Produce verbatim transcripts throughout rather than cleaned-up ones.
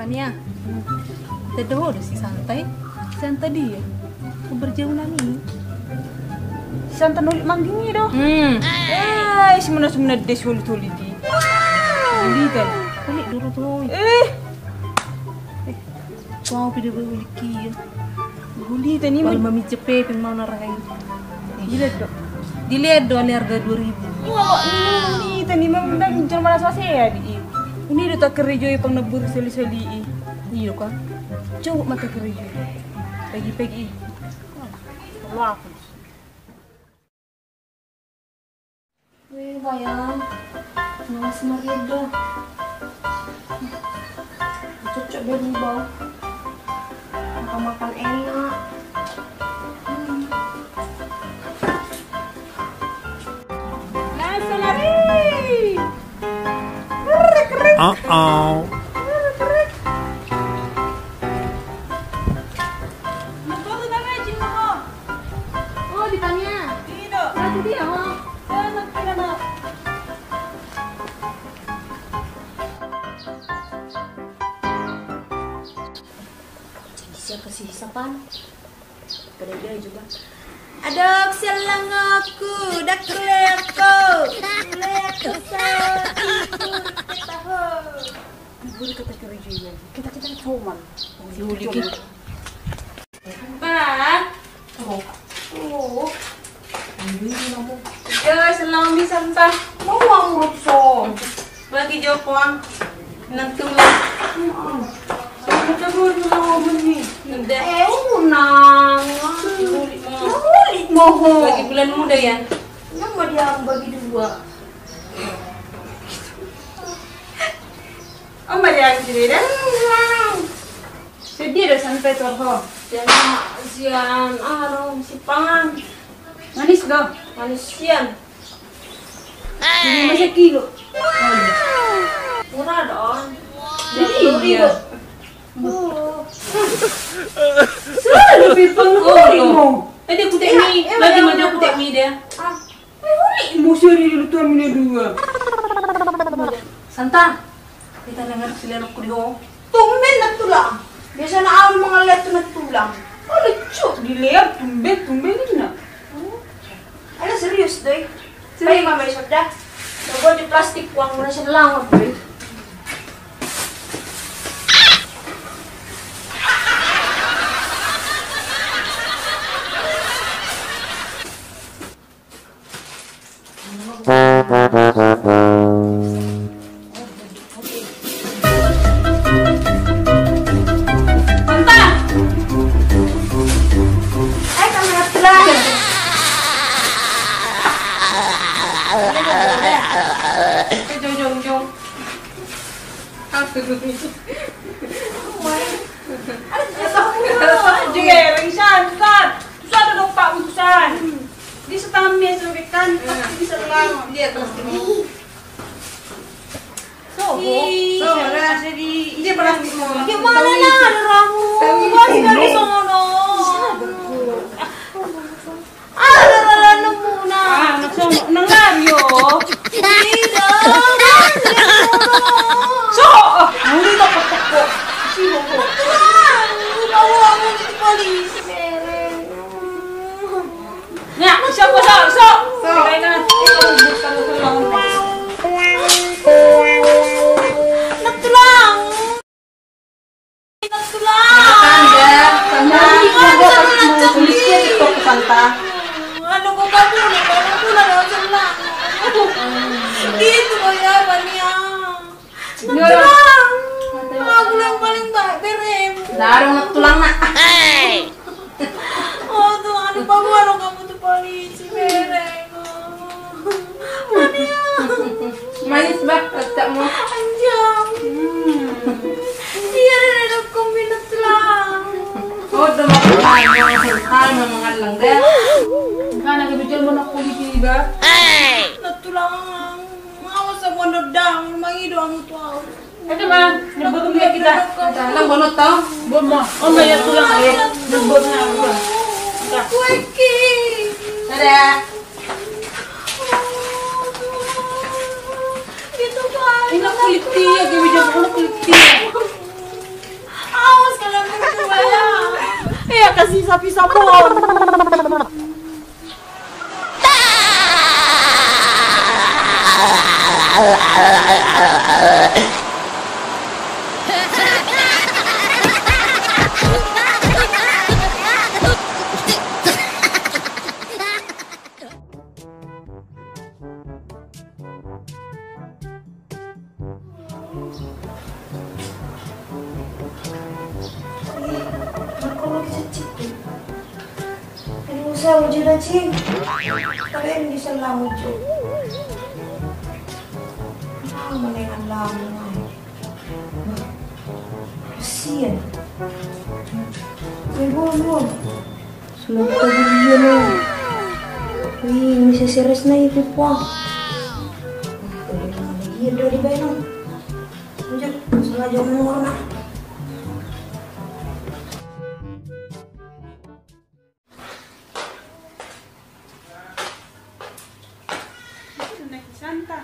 Nia, tanda ho do si Santa i. Santa dia? Ko berjauh nami. Si Santa na holit mangging i do. Hmm. Eh, si mana, si mana dia si holit-holit i. Holit i. Holit do rap ho i. Eh. Eh, tu au pe do holit i. Guli tani. Pala mamijep pe peng mau na raga i. Dilean do. Dilean do ale harga dua ribu. Wah, guli tani, memang jolma na so sehat i. Uni do takerejoi pang na boru sali-sali i. Iyo ka. Coba ma takerejoi. Pagi-pagi i. Wah, perlu aku. Weh, Bayang. Malas Maria dah. Cocok deh nih, Bang. Makan-makan enak. Hmm. Langsung lari. Kerek, kerek. Uh-oh. Kerek, kerek. Mas, baru kan rajin, Bang. Oh, ditanya. Iya, Dok. Satu dia, oh. Enak, enak. Jadi siapa sih, siapa? Pada dia juga. Adong silang aku, dak leko. Leko sa ikut ketaho. Ibu kata kerja ini. Kita, kita coman. Dulu dikit. Bah. Oh. Oh. Ambil ini, Mama. Ya, selama ini Santa. Mau urut so. Bagi Joko ang. Nanti lah. Kita baru mau beli. Udah. Eh, unang. Ulit mau. Ulit mau. Bagi bulan muda ya. Nama dia bagi dua. Om, ada yang sini dah. Sedih dah sampai torho. Sian, sian, ah, ro, si pangan. Manis do. Manis sian. Ini masih kilo. Murah dong. Jadi iya. Oh. Selalu pipang oh. Eh, dia kutek mi. Lagi mau dia kutek mi dia. Ah. Ai, holit ma sari di lutuan mina dua. Santa, kita dengar silean aku di ho. Tumben na tulang. Biasa na au mangalap tu na tulang. Oh, lucu. Dilean tumben, tumben ini na. Ala serius, doi. Serius. Baik, Mama, isok dah. Coba di plastik, uang mana selang, doi. Jereng santan. Susah ada dompak utusan. Di setami sebagai kan, pasti bisa lama. Dia pasti. So, so, rasa di dia pasti. Gimana na ada ramu? Pasti dari sono. Ala, ala, ala, nemu na. Ah, nang sono, nang lari, yo. Tidak, nang sono. So, ah, mulai tak pekok. Sibuk, kok. Nang tulang, bawa aku ke polisi, mereng. Nah, siapa, so, so? So. Kira-kira, kita bukan tulang. Nang tulang. Tulang. Tanda, tanda. Tulang, tulang, tulang. Tulis dia TikTok ke Santa. Anu, kok kamu nih, kamu tulang, tulang. Gitu, kok ya, Bang, ya. Tulang. Aku yang paling baik, berem. Darung tulang, nak. Oh, Tuhan, bawa dong kamu tuh polisi, bereng. Manis, bah, kecapmu. Anjang. Hmm. Iya, ada kombinat tulang. Oh, udah makan, makan, makan, makan, dah. Kan ada bijal mana kulit ini, bah? Hei. Nah, tulang. Awas, aku ndang, mangido aku tuh. Oke, Bang. Nyebut dulu ya kita. Nang bonot tau? Bon, Bang. Oh, enggak ya, tulang, ayo. Nyebut, nah, tulang. Kita. Dadah. Ini kulit dia, dia bisa kulit dia. Kasih sapi sabon. Aduh, saya ujian, cing. Kalian bisa lamu, cing. Ah, mendingan lamu, ah. Kasian. Ibu, ibu. Selamat pagi, iya, no. Wih, bisa seres na itu, Pak. Iya, udah dibayar, no. Lanjut, sengaja ngomong, no. Santa.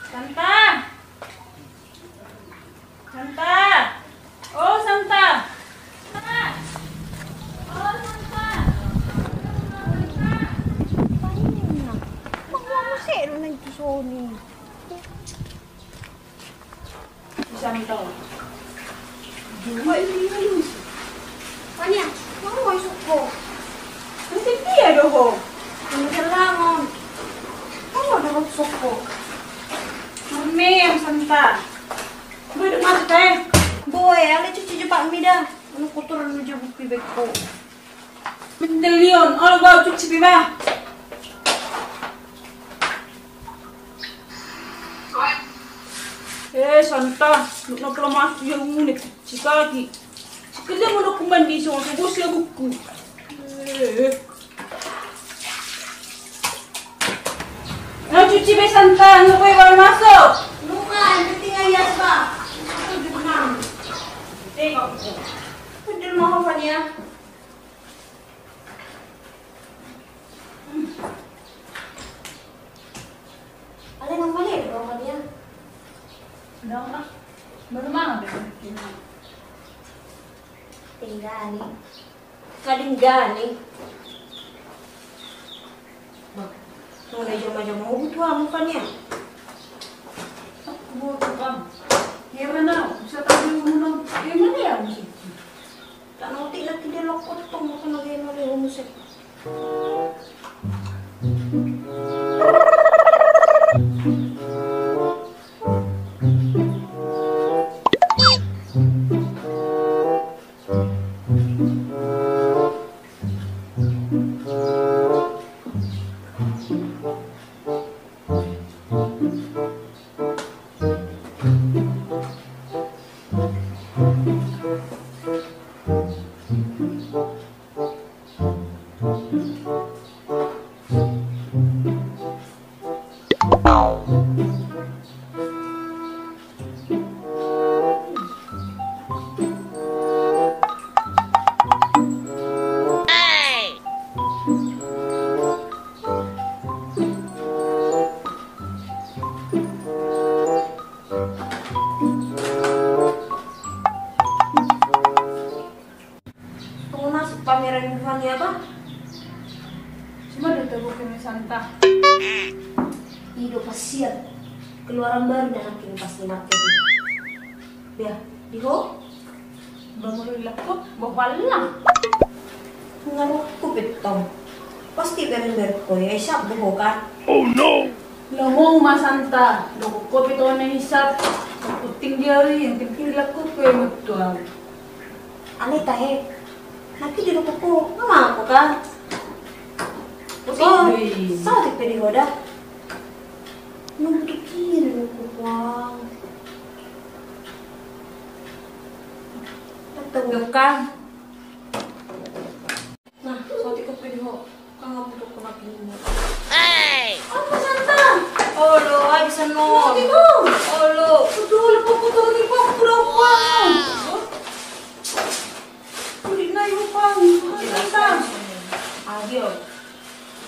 Santa. Santa. Oh, Santa. Santa. Oh, Santa. Santa. Palinna. Kok mau musik lu nanti Sony? Bisa minta. Dua ini halus. Pania, mau mau isuk ho. Nanti dia do ho. Ini selangon. Mau ada isuk ho. Marmem Santa. Boe, ada masuk, eh. Boe, ale cuci cepat mida. Anu kotor, anu jabu pibekko. Mendelion, olo bau cuci pe ba. Eh, Santa, nuk na pala masuk ia ngune cuci kaki. Sekejap mau aku mandi, so, aku bos ya buku. Eh. Nah, cuci pe Santa, nggak boleh baru masuk. Nunga, yang penting aja, Pak. Itu di rumah. Tengok. Udah mau apa dia? Ale, nang male do roha dia? Sedang, Pak. Baru mangan deh. Tinggal nih. Kadingga nih. Bah, nang na jama-jama ho butuh amu kan ya? Aku butuh kamu. Heran aku, bisa tadi ngomong, gimana ya musik? Tano ti na kide lokot tong, maka na gaya male ho musik. Tong na pameran Tuhan ya, Bang. Cuma do tabo kami Santa. Ido pasian. Keluaran baru dan makin pasti market. Ya, di ho. Bangun lako, bawa lang. Ngaruh ku petong. Pasti berber ko ya, isap do ho kan. Oh no. Lamu ma Santa, do ko petong na isap. Penting dia, yang penting lako ko ya betul. Ane tahe. Nanti di rukuku, nggak mau aku kan? Oh, saotik pe di ho da. Nunggu tu kiri rukuku. Tetap kan? Nah, saotik pe di ho. Kan nggak butuh kena pinjam. Hei! Apa Santa? Olo, habis no. Nanti no. Olo. Udah, udah, pokok tuh, ini pokok, udah, udah. Kulit na ibu pang, Santa. Ayo.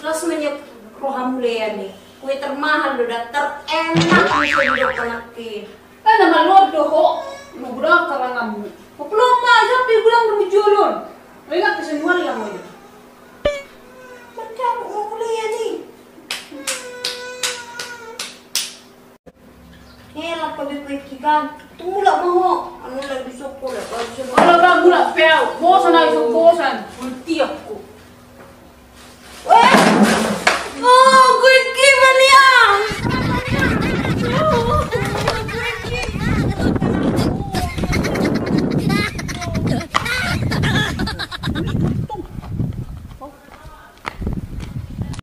Las menyep rohamu lea ni. Kue termahal do da, terenak bisa di dokter naki. Kan nama lo do ho. Lu budak karanganmu. Papulang ma, sampe gulang rumujolon. Lelak kesenuan lah mau. Mencabut mau kuliah nih. Hela, kau bete kikan. Tung mulak ma ho. Anu lagi sokko lah, kau bisa. Alah, bang, mulak pe au. Bosan au, so bosan. Ultia.